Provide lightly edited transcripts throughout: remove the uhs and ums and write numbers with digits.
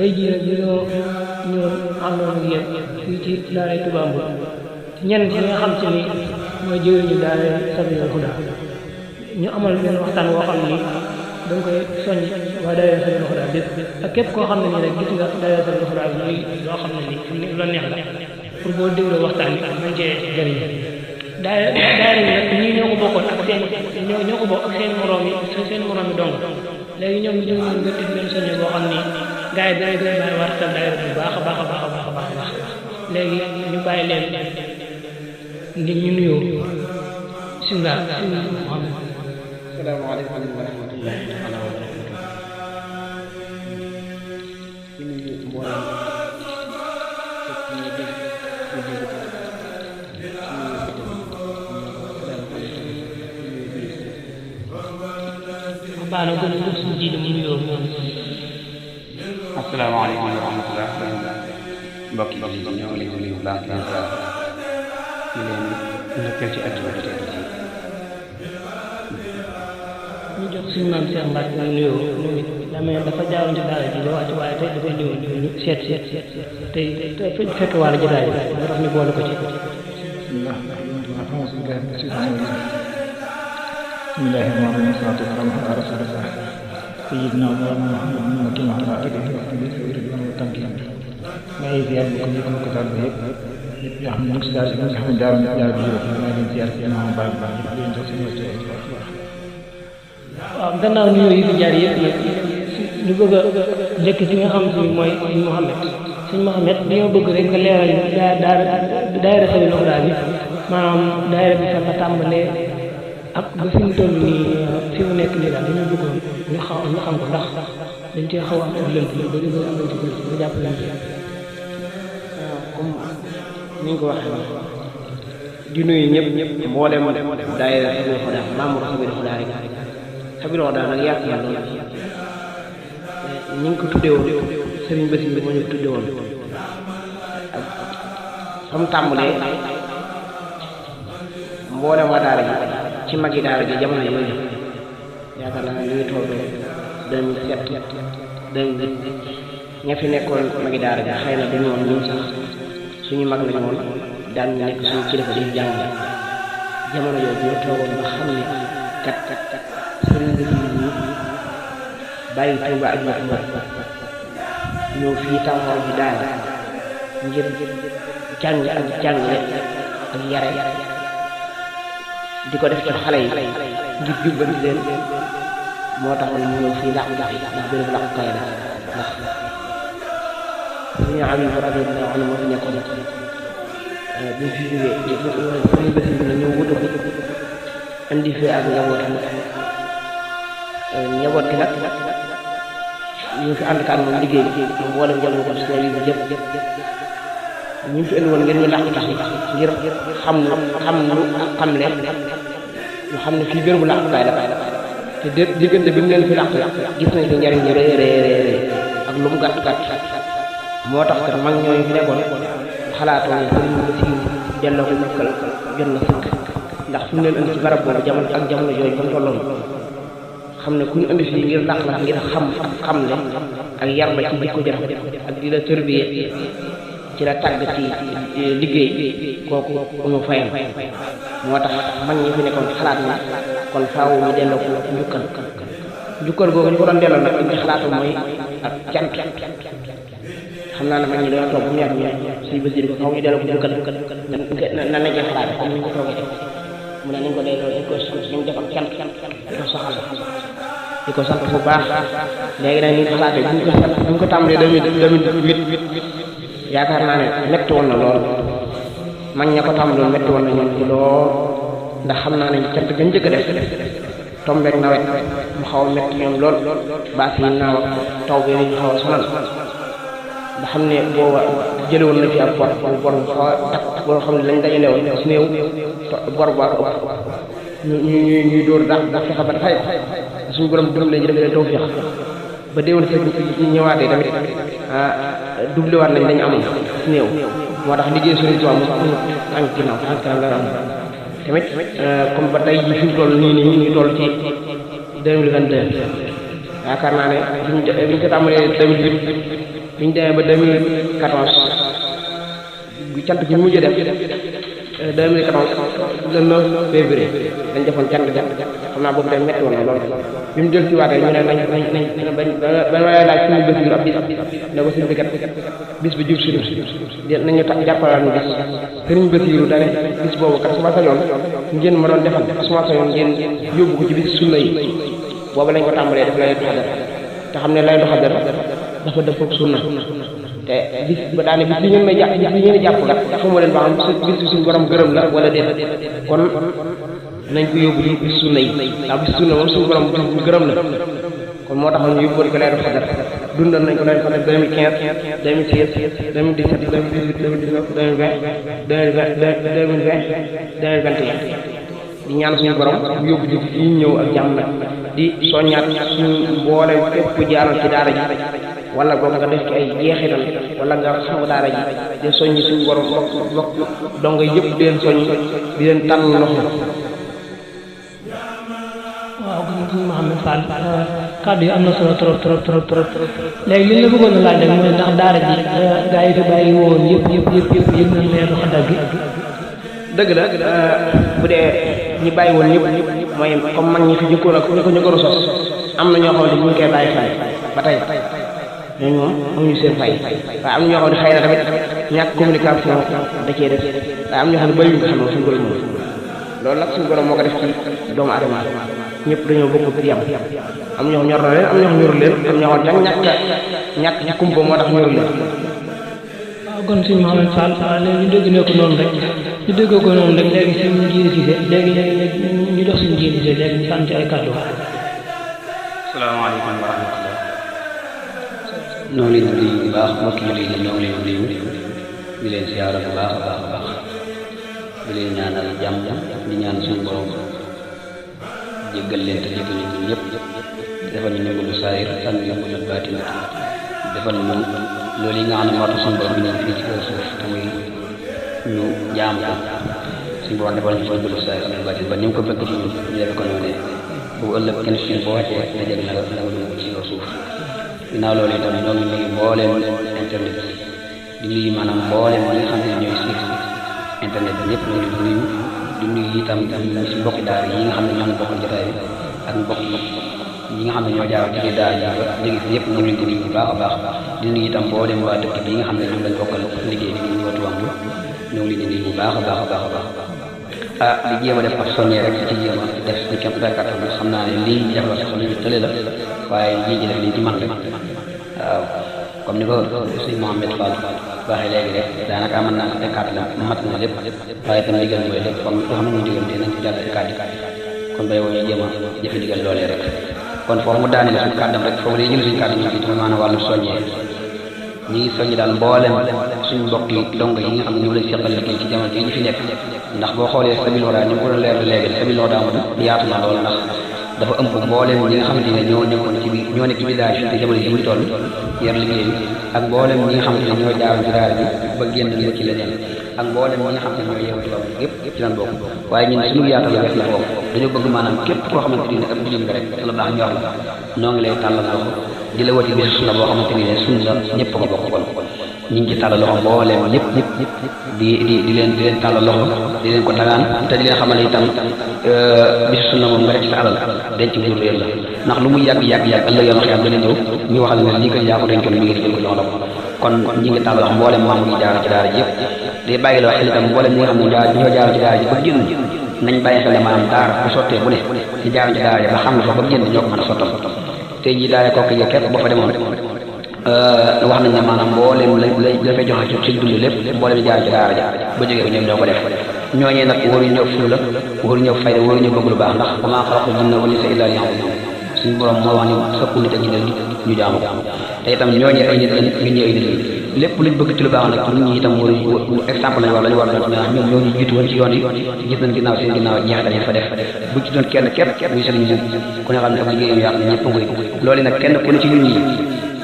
tey jii nag ñoo ñëwoon àndoon ak yéen fii ci daara Touba Mboul ñenn ñi nga xam ci ni mooy jëwriñu daara Sabilul Huda ñu amal benn waxtaan woo xam ni dañ koy soññ waa daara Sabilul Huda bépp ak képp koo xam ne nii rek gis nga daara Sabilul Huda muy loo xam ne nii lu la neex la pour boo dégloo waxtaan bi mën cee jëriñ daara yi nag ñii ñoo ko bokkoon ak seen ñoo ko bokk ak seen moroom yi dong léegi ñoom ñu jóg ñun gëtt leen soññ boo xam ni gaa yi dana gën a bàyyi wartal daayira bu baax a baax a baax a baax a baax a baax léegi ñu bàyyi leen ngir ñu nuyoo bismillah Muhammad. Asalaamaaleykum wa rahmatullahi taala wa barakatuh. di nuyu mboolem képp ñuy dégg ñu dégg baana gën a jox suñu jiitu mu nuyoo asalaamaaleykum wa rahmatullah mbokk yi ñoo ngi leen di nuyu bu baax di leen ndokkeel ci àdduna bi tey ñu jox suñu maam Cheikh Mbacke mu nuyoo moom it dafa jaaroon ci daara ji ba wàcc waaye tey dafay ñëw ñu seet tey fekk wàllu jotaay bi moo tax ñu boole ko ci bismillahi rahmaani rahiim salaatu wa salaamu ala rasulillah sayyidina mawlana muhammadin wa ala alihi wa sahbihi ridwan wa tamkin maa ngi ziar bokk ñi ko taal ba yëpp yoo xam ne ñu si daal nga xam ne daal jaar bi yëpp maa ngi ziar ci ñoom baax baax yëpp leen jox seen wàcce waaw gannaaw nuyoo yi fi jaar yëpp ñu bëgg a njëkk ci nga xam si mooy sëñ Mouhamed dañoo bëgg rek nga leeral daayira Sabilul Huda bi maanaam daayira bi fa nga tàmbalee ak ba fi mu toll nii fi mu nekk nii daal dañoo bëggoon ñu xam ko ndax dañ cee xaw a am ak lënt lu bëri bëri am nañ ci bëri ba jàpp nañ ci. waaw comme ni nga ko waxee di nuyu ñëpp mboolem daayira Sabilul Huda membre Sabilul Huda rek Sabilul Huda nag yaatu na lool ñu ngi ko tuddee woon Serigne Bassirou bi moo ñu ko tuddee woon ak fam tàmbalee mboolem waa daara ji ci magi daara ji jamono yooyu yaakaar naa ñu ngi toll 2007 2008 ña fi nekkoon magi daara ji xëy na dañu woon ñun sax suñu mag lañu woon daan ñu nekk suñu kilifa di jàng jamono yooyu ñu toogoon ba xam ne kat sëriñ bi ñu bàyyi Tuuba ak Mbàkke ñëw fii taxawal bi daara ngir jàng ak jàngale ak yare di ko def ci xale yi ngir jubbanti leen moo taxoon mu ñëw fii làqu ndax béréb làqukaay la ndax suñu am yi radiyallaahu anhu moo fi nekkoon bi mu fi jógee suñu bés bi la ñëw wutu ko indi fi ak njabootam njaboot gi nag ñu fi ànd kaan moom liggéey moom wala njabootam si yi bi jëpp ñu fi indi woon ngir ñu làqu tax ngir xam lu xam leen ñu xam ne fii bérébu làqukaay la te diggante bi mu leen fi làq gis nañ fi njariñ ñu rëy ak lu mu gàtt moo tax kat mag ñooñu fi nekkoon xalaatoo ne sëriñ bi si delloo ko njukkal jot na sëkk ndax fi mu leen indi ci barab boobu jamono jooju ba mu tolloon xam ne ku ñu indi fii ngir làq la ngir xam le ak yar ba ci jikko jëf ak di la tërbiye ci la tàgg ci liggéey kooku umu fayam moo tax mag ñi fi nekkoon xalaat na kon faaw ñu delloo ko njukkal googu ñu ko doon delloo nag ñu xalaatu mooy ak cant xam naa ne mag ñi dañoo toog bu mu yàgg ñu suñu bés ko faaw ñu delloo ko njukkal nan lañ koy xalaat comme ni ñu ko toogee mu ne nañ ko delloo dañ koy sant ñu def ak cant di ko soxal di ko sant bu baax léegi nag ñu xalaatee bu ñu ko tàmbalee 2008 yaakaar naa ne métti woon na lool mag ña ko tàmbaloon métti woon na ñoom ci lool ndax xam naa ne cant gën njëkk a def tombeek nawet mu xaw a métti ñoom lool baas yi naaw taw bi ñu xaw a sonal nga xam ne booba jële woon na fi ab bor xaw a takk boo xam ne lañ dajale woon su néew bor ba ñuy dóor dax fexe ba fay ko suñu borom dimbale ñu def leen tawfiix ba déwén sa ñëwaatee tamit doublé waat nañ dañu amoon su néew moo tax liggéey suñu tool moom tànk ginnaaw la am tamit comme ba tey ji fi mu toll nii ñu ngi toll ci 2022 yaakaar naa ne biñ ko tàmbalee 2008 biñ demee ba 2014 bi cant gi mujj def 2014 le 9 février dañ defoon cant ga xam naa boobu day métti woon na lool bi mu jël ci waatee ñu ne nañ bañ waaye laaj suñu bés bi ab bis ne ko suñu bikat bis bi jub si nañu tax jàppalal ñu bis sëriñ Basiiru dane bis boobu kat su ma sañoon ngeen ma doon defal su ma sañoon ngeen yóbbu ko ci bis sunna yi boobu lañ ko tàmbalee def lay doxadar te xam ne lay doxadar dafa def ak sunna te bis ba daane bis bi ngeen may jàpp bis bi ngeen jàpp kat xamoo leen ba xam bis bi suñu borom gërëm la wala déet kon nañ ko yóbbu ci bis sunna yi ndax bis sunna moom suñu borom gërëm la kon moo tax ñu yóbbu ko lay doxadar dundal nañ ko dañ ko def 2015 2016 2017 2018 2019 2020 2021 di ñaan suñu borom mu yóbbu ci fi ñu ñëw ak jàmm nag di soññaat suñu mboole képp ku jaaral ci daara ji wala boog nga def ci ay jeexital wala nga xam daara ji di soññi suñu borom bokk donga yëpp di leen soññ di leen tànn loxo. waaw kon suñu Mouhamed Fall kàddu yi am na solo trop léegi li ñu la bëggoon a laaj rek mooy ndax daara ji gaa yi fi bàyyi woon yëpp yëg nañ leen doxadar gi. dëgg la bu dee ñi bàyyi woon ñëpp mooy comme mag ñi fi jëkkoon ak ñu ko ñu ko sos am na ñoo xam ne ñu ngi koy bàyyi xel ba tey ñooñu moom amuñu seen fay waaye am na ñoo xam ne xëy na tamit ñàkk communication da cee def waaye am na ñoo xam ne bàyyiwuñ ko xam ne suñu borom moom loolu nag suñu borom moo ko def ci doomu adama ñëpp dañoo bokk ci yam am ñoo xam ñor na leen am ñoo xam ñorul leen am ñoo xam ñàkk ci kumpa moo tax ñorul leen. waaw kon suñu Mouhamed Fall léegi ñu dégg ne ko noonu rek ñu déggoo ko noonu rek léegi suñu njiiri Cissé léegi ñu dox suñu njiiri Cissé léegi ñu sant ay kàddu. salaamaaleykum wa rahmatulah. ñoo ngi leen di nuyu bu baax mbokki jullit yi ñoo ngi leen di nuyu di leen siyaara bu baax a baax di leen ñaanal jàmm di ñaan suñu borom jéggal leen te jéggal ñu ñëpp defal ñu nëbbu saayir ak nëbbu baatin defal ñu loolu yi nga xam ne moo tax suñu borom bi ñu fii ci kaw suuf te muy ñu jaam ko suñu borom defal ñu nëbbu saayir ak baatin ba ni mu ko bëgg ci ñun ñu def ko noonu bu ëllëg kenn suñu boo wàccee te jeg na nga dugg ci kaw suuf ginnaaw loolu itam ñoo ngi nuyu mbooleem internet di nuyu maanaam mbooleem ñi nga xam ne ñooy suivre internet bi ñëpp ñoo ngi nuyu di nuyu itam si mbokki daara yi nga xam ne ñoo ngi bokkal jotaay bi ak mbokk ñi nga xam ne ñoo jaar ci biir daara ji ba léegi fi yëpp ñu ngi leen di nuyu bu baax a baax di nuyu itam mbooleem waa dëkk bi nga xam ne ñoom lañ bokkal liggéey bi ñu watu wàmbu ñoo ngi leen di nuyu bu baax a baax a baax a baax di jéem a def ak soññee rek ci jéem a def ci képp kàttan bi xam naa ne lii def la sax ñu tële la waaye lii ji def liñ ci man rek waaw comme ni ko sëñ Mouhamed Fall waxee léegi rek daanaka mën naa ko kàtt la mat na lépp waaye itam digal mooy lépp comme loo xam ne ñu diggante nañ ci jàpp ci kàddu kon bay woo ñu jéem a jëfe digal loolee rek kon foofu mu daani la suñu kàddam rek foofu lay jël suñu kàddu ñu ci tamit maanaam wàllu soññee ñi ngi soññi daal mboolem suñu mbokk yi dong yi nga xam ne ñu lañ seqal liggéey ci jamono ji ñu fi nekk ndax boo xoolee sabil wara ni mu ko doon leer léegi sabil wara mu yaatu na lool ndax dafa ëmb mboolem ñi nga xamante ne ñoo nekkoon ci biir ñoo nekk ci village te jamono ji muy toll yor liggéey bi ak mboolem ñi nga xamante ne ñoo jaaroon ci daara bi ba génn lu ci leneen ak mboolem ñi nga xam ne ñoo yeewu tubaab yëpp ci lan bokk waaye ñun suñu yaatal la wees la foofu dañoo bëgg maanaam képp koo xamante ni ab jullit nga rek la baax ñor la noo ngi lay tàllal loxo di la wati bisu sunna boo xamante ni ne sunna ñëpp ko bokk kon ñu ngi ci tàllal loxo mboolem ñëpp di leen tàllal loxo di leen ko tagaan te di leen xamal itam bisu sunna moom nga def ci sa alal denc lu réer la ndax lu muy yàgg ëllëg yoon xiyam dana ñëw ñu waxal ne lii ko yaa ko dencoon mi ngi jël ko jox la ko kon ñi ngi tàllal loxo mboolem maam yi jaar ci daara ji yëpp di bàyyi loo xel itam mboolem ñi nga xam ne ñoo jaar ci daara ji ba génn nañ bàyyi xel ne maanaam daara bu sottee bu ne ci jaar ci daara ji ba xam ne fa ba génn ñoo ko mën a sottal tey jii daara kooku yi képp boo fa demoon wax nañ ne maanaam mboolem la fay joxe ci dund lépp mboolem jaar ci daara ja ba jógee ko ñoom ñoo ko def ñooñee nag wóoru ñëw fulla wóoru ñëw fayda wóoru ñëw bëgg lu baax ndax damaa xalaqul jinna wal insa illa liya'budun suñu borom moo wax ni soppu nit ak ñu jaamu te itam ñooñu ay nit lañ ñu ñëw ay nit lañ lépp luñ bëgg ci lu baax nag nit ñi itam mooy exemple lañ war lañu war doon ndax ñoom ñoo ñu jiitu woon ci yoon yi gis nañ ginnaaw seen ginnaaw jeexital yi fa def bu ci doon kenn képp muy sëriñ ku ne xam ne ak liggéeyam yàq ñëpp ngoy loolu nag kenn ku ne ci ñun ñi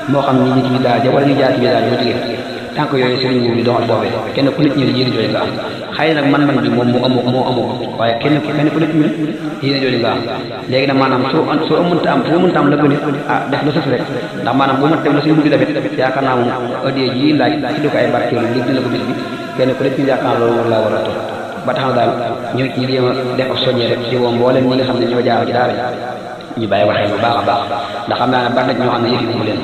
moo xam ñi ci bi daal ja wala ñu jaar ci bi daal ñoo jógee tànk yooyu sëriñ bi doxal boobee kenn ku nit ñi yéen jooju nga am xëy na nag man-man bi moom moo amoo waaye kenn ku nit ñun yéen jooju nga am léegi nag maanaam soo mënta am la gën a def lu sës rek ndax maanaam bu ma teg la suñu bëgg defet yaakaar naa moom addiyee ji laaj ci di ko ay barkeelu li dina ko bis bi kenn ku nit ñu yaakaar naa loolu moom laa war a toog ba tax na daal ñu jéem a def ak soññee rek ci moom mboolem ñi nga xam ne ñoo jaar ci daara ñu bàyyi waxee bu baax a baax ndax xam naa ne bari na ñoo xam ne yëf yi mu leen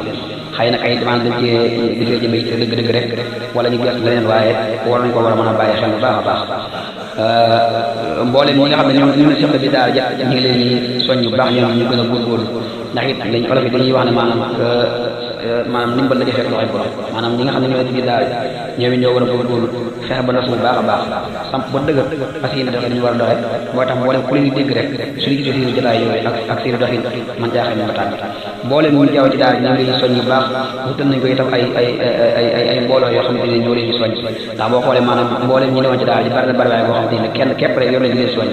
xëy na kay demande dañ cee gisee jëme ci dëgg rek wala ñu gëstu leneen waaye war nañ ko war a mën a bàyyi xel bu baax a baax mboolem ñi nga xam ne ñu ne seq bi daal ja ñu ngi leen di soññ bu baax ñoom ñu gën a góorgóorlu ndax it lañ olof yi dañuy wax ne maanaam ndimbal la defee loxoy borom maanaam ñi nga xam ne ñoo ci biir daal ñoom it ñoo war a góorgóorlu fexe ba nas bu baax a baax samp ba dëgër parce que doxee dañu war a doxee moo tax mboolem ku leen di dégg rek suñu gisee seen jotaay yooyu ak seen doxin man jaaxee ñu ba tànn mboolem ñu jaaw ci daal ñu ngi leen soññ bu baax wutal nañ ko itam ay mbooloo yoo xamante ne ñoo leen di soññ ndax boo xoolee maanaam mboolem ñi newoon ci daal ji bari na bari waaye boo xamante ne kenn képp rek yor leen di leen soññ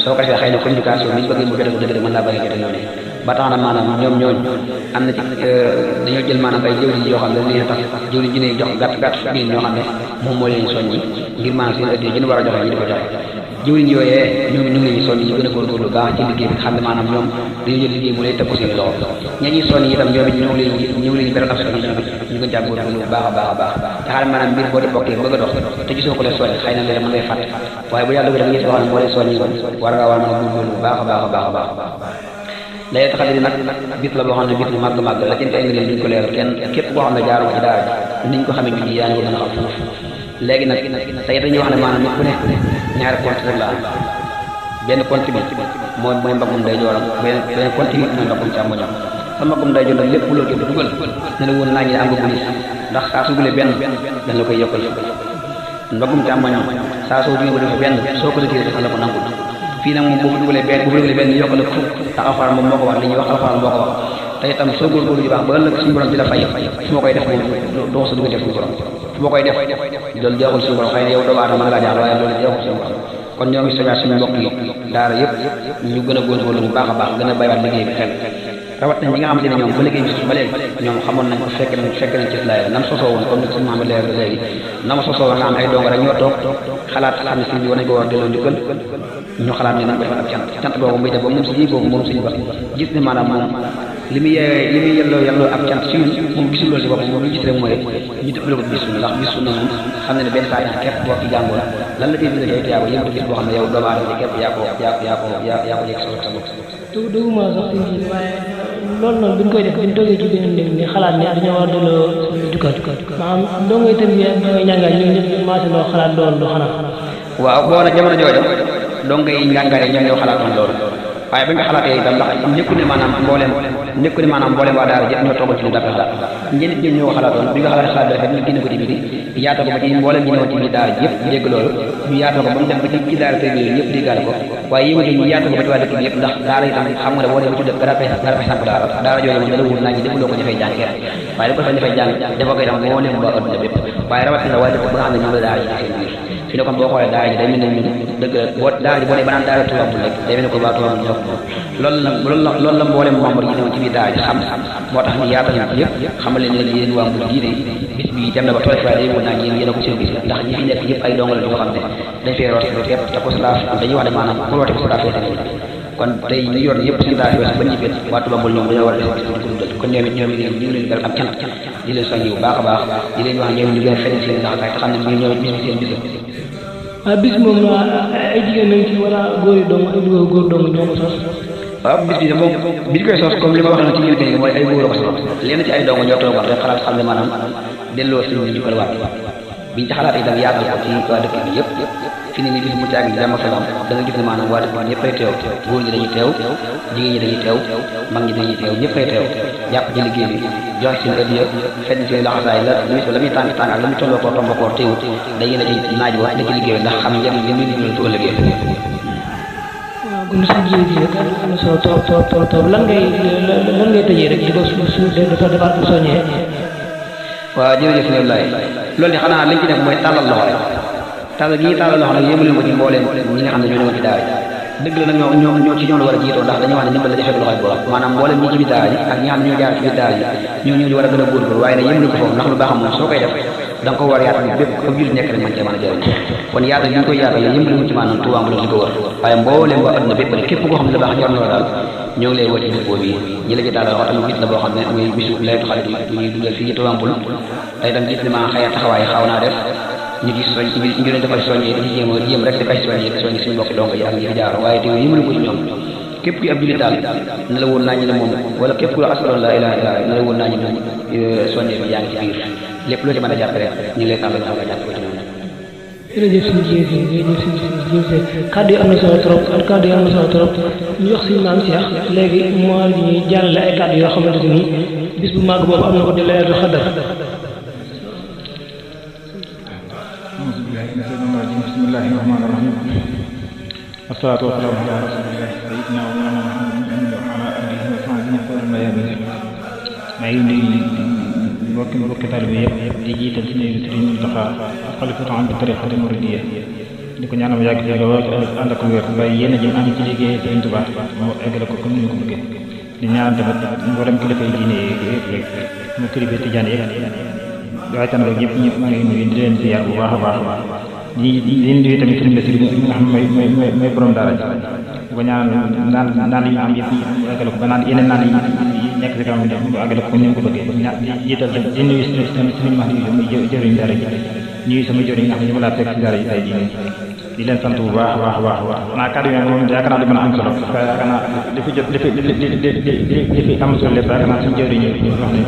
soo ko defee xëy na communication bi ñu bëgg mu jotee ko dëgg mën naa bëri jote noonu ba tax na maanaam ñoom ñooñu am na ci dañoo jël maanaam ay jëwriñ yoo xam ne dañ leen tax jëwriñ ji ne jox gàtt fukki ñoo xam ne moom moo leen soññi ngir maanaam seen ëddee jën war a joxe ñu di ko joxe jëwriñ yooyee ñu ngi leen soññi ñu gën a góorgóorlu baax ci liggéey bi xam ne maanaam ñoom dañoo jël liggéey mu lay teg ko seen loxo ña ñuy soññi itam ñoom it ñu ngi leen beral ab soññi ñu gën caa góorgóorlu baax a baax a baax te xam ne maanaam mbir boo di bokkee bëgg a dox te gisoo ko leen soññ xëy na léeg mën ngay fàtte waaye bu yàlla dogal da nga gis loo xam ne moo leen soññi war ngaa war a mën a góorgóorlu bu baax a baax a baax a baax léegi tax di nag bis la boo xam ne bis bu màgg màgg la jënd ay ngëneel duñ ko leeral kenn képp koo xam ne jaaroo ci daara ji niñ ko xamee bi yaa ngi ko gën a xam foofu léegi nag tey dañuy wax ne maanaam nit ku ne ñaari compte rek la am benn compte bi mooy mbagum day jooram beneen compte bi mooy mbagum càmmoñam sa mbagum day joor nag lépp loo jot dugal ne la woon naa ngi ne am nga bonus ndax saa su dugalee benn dañ la koy yokkal mbagum càmmoñam saa soo jógee ba def benn soo ko retiré dafa la ko nangul fii nag moom boo dugalee benn yokk la fukk te alxuraan moom moo ko wax li ñuy wax alxuraan moo ko wax te itam soo góorgóorlu ju baax ba ëllëg suñu borom di la fay su ma koy def moom doo sa dugg def suñu borom su ma koy def loolu jeexul suñu borom xëy na yow doomu aadama mën nga laa jaaxal waaye loolu jeexul suñu borom kon ñoo ngi soññaat suñu mbokk yi daara yëpp ñu gën a góorgóorlu bu baax a baax gën a bàyyiwaat liggéey bi xel rawat nañ ñi nga xamante ne ñoom ba liggéey bi ba léegi ñoom xamoon nañ ko fekk nañ ci laay nam sosoo woon comme ni suñu Mamadou leer léegi nam sosoo woon nga am ay dongo rek ñoo toog xalaat xam ne si war nañ ko war a delloo njukkal ñu xalaat ne nañ ko defal ak cant boobu muy def ba moom si ji boobu moom suñu wax gis ne maanaam moom li muy yelloo ak cant si ñun moom gisul loolu si boppam moom li gis rek mooy ñu dëppale ko bis ndax bis na moom xam ne benn saa képp boo ci jàngoon lan la tey bindal ay tiyaaba yëpp bis boo xam ne yow doomu aadama képp yaa ko yegg sa bopp duguma sax si waaye loolu noonu bi ñu koy def bi ñu toogee ci benn néeg ni xalaat ne dañoo war a delloo jukkaat maanaam doo ngay tëb doo ngay ñàngaay ñoom ñëpp maase loo xalaat loolu xanaa waaw boo nag jamono jooja doo ngay njàngaay ñoom ñoo xalaatoon loolu waaye bi nga xalaatee itam ndax nekku ne maanaam mbooleem waa daara jëpp ñoo toogal ci li dafa daal ñenn ñi ñoo xalaatoon bi nga xalaat bi rafet ñu génne ko ci biti yaatoo ko ba ci mbooleem ñi newoon ci biir daara yëpp dégg loolu ñu yaatoo ko ba mu dem ba ci daara tey bi ñëpp déggaale ko waaye yémate ñu yaatoo ko ba ci waa dëkk bi yëpp ndax daara itam xam nga ne boo dem ba ci dëkk garab samp daara jooju moom dala wut naa ñi defuloo ko dafay jàng kenn waaye da ko dafay jàng dafa koy tam mbooleem waa adduna bépp waaye rawatina waa dëkk ba nga xam ne ñoom la daara ji seen biir fi ne kon boo xoolee daara ji day mel ne ñun dëgg boo daara ji boo nee ba naan daara Tuubaa rek day mel ne ko waa Tuubaa ñoo loolu la mboolem membre yi newoon ci biir daara ji xam moo tax ñu yaatal yëpp xamal leen ne yéen waa Mbour diine bis bi dem na ba tool waaye day mën naa yéen a ko seen bis ndax ñi fi nekk ñëpp ay dongal yoo xam ne dañ fee root képp te ko sala dañuy wax ne maanaam ku roote ko sala feete kon tey ñu yor yëpp seen daara ba ñibbee waa Tuubaa Mboul ñoom dañoo war a def ko dundal kon ñoom it ñu ngi leen dal am cant di leen soññi bu baax a baax di leen wax ñoom ñu gën a feneen seen ndax te xam ne ñu ñoom bis bi seen bis bis moom ay jigéen nañ ci wala góor yi dong ay góor dong ñoo ko sos waaw bis bi de moom bi ñu koy sos comme li ma wax na ci njëlbeen mooy ay góor a ko sos lenn ci ay dongo ñoo toogoon rek xalaat xam ne maanaam delloo si ñu jukkal waat biñ ci xalaat itam yaatal ko ci waa dëkk bi yëpp fi ne ni bis mu ci àgg jàmm salaam da nga gis ne maanaam waa dëkk bi ñëpp ay teew góor ñi dañuy teew jigéen ñi dañuy teew mag ñi dañuy teew ñëpp ay teew jàpp ci liggéey bi joxe seen ëddiya fenn seen laxasaay la muy tàng tàng ak la muy tomboo koor teewut day yéen a ci naaj wa nekk liggéey bi ndax xam njëriñ li muy liggéey su ëllëgee kon suñ jiw ji rek am na solo trop lan ngay tëjee rek di ko dafa am soññee. waaw jërëjëf sëñ Abdoulaye loolu de xanaa liñ ci def mooy tàllal loxo rek tàllal gi ñuy tàllal loxo nag yëmale ko ci mbooleem ñi nga xam ne ñoo newoon ci daara dëgg la nag ñoo ci ñoom la war a jiitoo ndax dañuy wax ne ndimbal la ci fekk loxoy borom maanaam mbooleem ñi ci biir daara ji ak ñi nga xam ne ñoo jaar ci biir daara ji ñoo war a gën a góorgóorlu waaye nag yëmale ko foofu ndax lu baax moom soo koy def da nga ko war a yaatal bépp comme jullit nekk rek man cee mën a jëriñ kon yaatal gi ñu koy yaatal yëmale mu ci maanaam Touba Mboulo li ko wër waaye mbooleem waa adduna bépp képp koo xam ne la baax ñor na la daal ñoo ngi lay woo ci bis boobu ñi la ci daal wax tamit bis la boo xam ne muy bisu laytu xarit yi ñuy dundal fii ci Touba Mboulo tey tam gis ne maa xëy taxawaay xaw naa def ñu gis soñ ñu leen defal soññee di jéem rek def ay soññi suñu mbokki dongo yi ak ñi fi jaar waaye te yëmale ko ci ñoom képp kuy ab jullit daal na la woon naa ñu ne moom wala képp ku la asaloon la ilaha illa na la woon naa ñu ne soññee bi yaa ngi ci biir lépp loo ci mën a jàpp rek ñu ngi lay tàmbali nga jàpp ko ci noonu. jërëjëf suñu jërëjëf kàddu yi am na solo trop kàddu yi am na solo trop ñu wax suñu maam Cheikh léegi moo ñuy jàllale ay kàddu yoo xamante ni bis bu màgg boobu am na ko di laylatul xadar. bismillahi rahmaani rahim asalaatu wasalaamu ala rasulillah sayyidina wa mawlana Muhammadin wa ala alihi wa sahbihi maa ngi nuyu mbokki taalibe yëpp di jiital ci nuyu Sëriñ Muntaxa xalifatu am bi tariqati muridiyya di ko ñaanal yàgg fi lool ànd ak wér waaye yéen a jëm am ci liggéey Sëriñ Tuubaa moo eggale ko comme ni ñu ko bëggee di ñaanal tamit mboolem kilifa yi diine yëpp rek mu kilifa tijaan yëpp waaye tamit rek ñëpp maa ngi nuyu di leen ziyaar bu baax a baax di nuyu tamit Sëriñ Basiru mi nga xam mooy borom daara ji di ko ñaanal naan yi ñu am yëpp mu eggale ko ba naan yeneen naan yi nekk si kanam mu àggale ko ni mu ko bëggee di jiital di nuyu tamit suñu max yi muy jëriñ daara ji nuyu sama jëriñ nga xam ne ñu ma laa fekk si daara ji tey jii di leen sant bu baax a baax xanaa kàddu yi moom yaakaar naa di mën a am solo yaakaar naa li fi jot li fi am solo lépp yaakaar naa suñu jëriñ ñu wax ne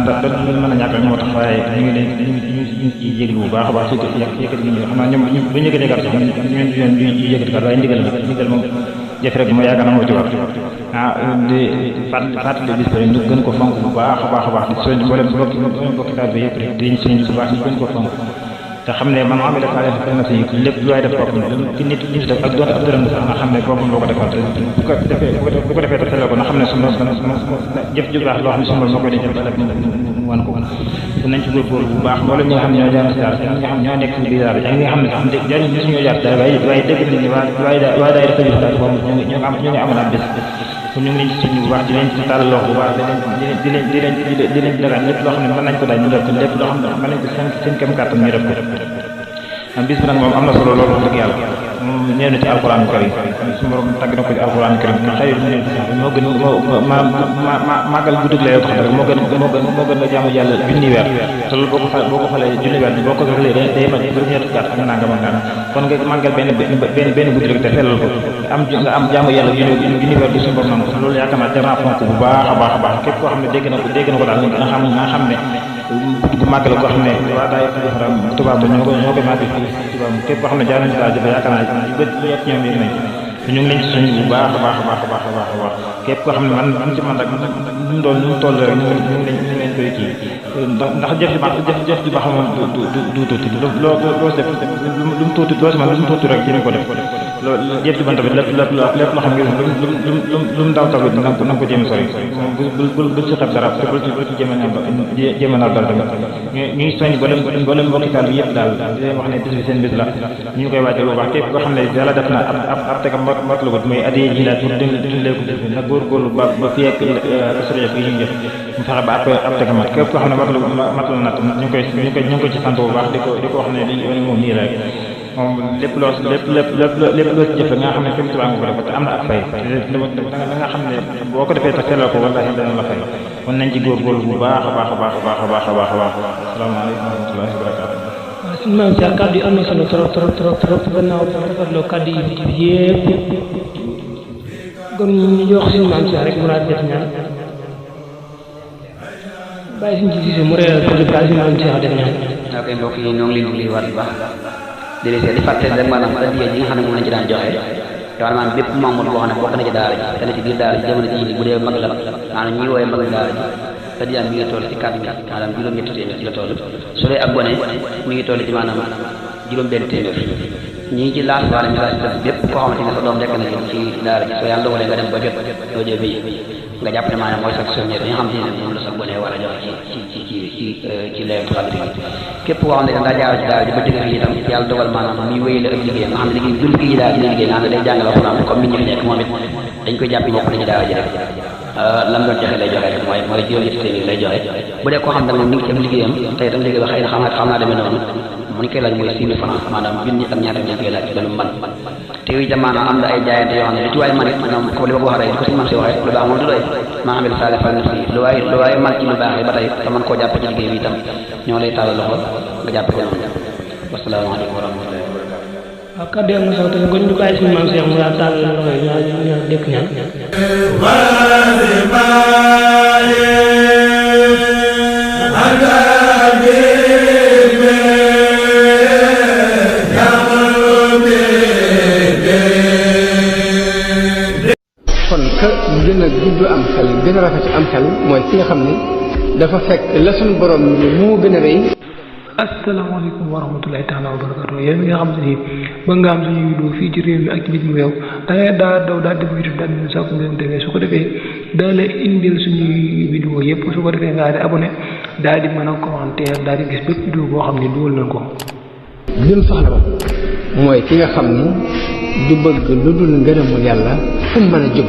doon mën a ñàkk rek moo tax waaye ñu ngi leen ñu ngi ciy jéglu bu baax a baax si yëkkati gi ñu xam naa ñoom bu ñu yëkkatee kàddu sax ñun ñu yëkkati kàddu waaye ndigal moom jëf rek mooy yaakaar naa moo ci war di fàttali bis bi ñu gën ko fonk bu baax a baax di soñ mboolem bokki taal bi yëpp rek di soñ bu baax ñu gën ko fonk te xam ne man amila saalihan na si lépp lu waay def bopp ki nit def ak doon ab dërëm sax nga xam ne boppam boo ko defal te bu ko defee te selloo ko na xam ne suma jëf ju baax loo xam ne suma moo koy def ëllëg mu wan ko nañ ci góorgóorlu bu baax mboolem ñi nga xam ne ñoo jaar si daal ñi nga xam ñoo nekk si biir daal ak ñi nga xam ne sax jaay ñu suñoo jaar daal waaye dégg nañ ne waaye daay dafa jëf daal boobu ñu ngi amoon ab bés kon ñu ngi leen ci suñu bu baax di leen ci tàllal loxo bu baax di leen dagaan lépp loo xam ne mën nañ ko daal ñu def ko lépp loo xam ne mën nañ ko seen kem kàttan ñu def ko bis bi nag moom am na solo loolu wax dëgg yàlla moom ñëw na ci alquran karim su borom tàgg na ko ci alquran karim xëy moo gën màggal guddug la yoo tax rek moo gën nga jaamu yàlla junni weer te loolu boo ko xoolee junni weer boo ko xoolee day mat juróom-ñetti gàtt ak nangam ak nangam kon nga màggal benn guddi rek te sellal ko nga am jaamu yàlla junni weer bi suñu borom nangu ko loolu yaakaar naa jar naa fonk bu baax a baax képp koo xam ne dégg na ko daal nga xam ne bu màggal koo xam ne waa daay tubaab ba ñoo koy màggal fii tubaab képp koo xam ne jaar nañu daal jëfe yaakaar naa ñëpp ñoom yëg nañ te ñu ngi leen ci suñu bu baax a baax képp koo xam ne man ci man rek nu mu toll rek ñu ngi leen koy kii ndax jëf ju baax moom du tuuti loo def lu mu tuuti loo si man lu mu tuuti rek ci ñu ko def loolu jëf ju ban tamit lépp loo xam ne lu mu daw tamit na nga ko jéem sori bul ci xeb dara te bul ci jéem a naaw dara tamit ñu ngi soññ boolem mbokki taal bi yëpp daal di leen wax ne bis bi seen bis la ñu ngi koy waajal bu baax képp koo xam ne yàlla def na ab tega mot la mooy addiya ji daal pour dundee ko bis bi nag góorgóorlu ba fii ak sorief yi ñu jëf mu fexe ba ab tega mat képp koo xam ne mat la nat ñu ngi koy ci sant bu baax di ko wax ne li moom nii rek moom lépp loo ci jëfe nga xam ne fi mu tubaab nga ko def te am na ak fay da nga xam ne boo ko defee te sellal ko wallaahi dana la fay kon nañ ci góorgóorlu bu baax a baax asalaamaaleykum wa rahmatullahi wa barakaatu. waaw suñu maam si kàddu yi am na solo trop gannaaw rafetloo kàddu yi yëpp kon ñu jox suñu maam si rek mën a def ñaan bàyyi suñu ci si mu réeral pour que suñu maam si def ñaan. ok mbokk yi ñoo ngi leen di nuyuwaat bu baax di leen di fàttali rek maanaam addiya ji nga xam ne moom lañ ci daan joxe te maanaam bépp membre boo xam ne bokk na ci daara ji te ne ci biir daara ji jamono ji bu dee mag la maanaam ñi woowee mag daara ji addiya mi ngi toll ci 4 000 maanaam juróom-ñetti téeméer ci la toll su dee ak gone mi ngi toll ci maanaam juróom-benn téeméer ñii ci laas wala message def bépp koo xamante ne sa doom nekk na ci daara ji soo yàlla dogalee nga dem ba jot audio bi nga jàpp ne maanaam mooy sa soññee bi nga xamante ne moom la sa gone war a joxe ci Laylatul Qadr képp koo xam ne dangaa jaar ci daara ji ba jóge fi itam yàlla dogal maanaam muy wéyale ak liggéeyam nga xam ne léegi jul gi daal ci liggéey nga xam ne day jàngal alxuraan comme nit ñi fi nekk moom it dañ koy jàpp bokk nañu daara ji rek lam doon joxe lay joxe rek mooy juróom-ñetti téeméer lay joxe bu dee koo xam ne moom mi ngi ci liggéeyam te itam liggéey ba xëy na xam naa demee noonu mu ñu koy laaj mooy 6 000 francs maanaam junni ak ñaata ñu koy laaj ci lu man te itam maanaam am na ay jaayante yoo xam ne lu ci waay man it maanaam ko li ma ko wax rek di ko si man si waxee lu baax moom du doy maa amel saale fal na fii lu waay man ci lu baax ba tey te man koo jàpp ci liggéey bi itam ñoo lay tàllal loxo nga jàpp ko noonu wasalaamaaleykum wa rahmatullahi wa barakatuh waaw kàddu am na solo te kon ñu bàyyi suñu maam Cheikh mu daal tàllal loxo yi ñu dëkk ñaan kon ka gën a gudd am xel gën a rafet am xel mooy ki nga xam ne dafa fekk la suñu borom bi moo gën a rëy. asalaamaaleykum wa rahmatulahi taala wa barakatu yéen nga xam ne ba nga am suñu vidéo fii ci réew mi ak ci bitim réew daa def YouTube daal di sàkku ngeen defee su ko defee daa la indil suñuy vidéo yëpp su ko defee nga di abonné daal di mën a commenter daal di gis bépp vidéo boo xam ne dugal nañ ko. lim soxla mooy ki nga xam ni du bëgg lu dul ngërëmul yàlla fu mu mën a jóg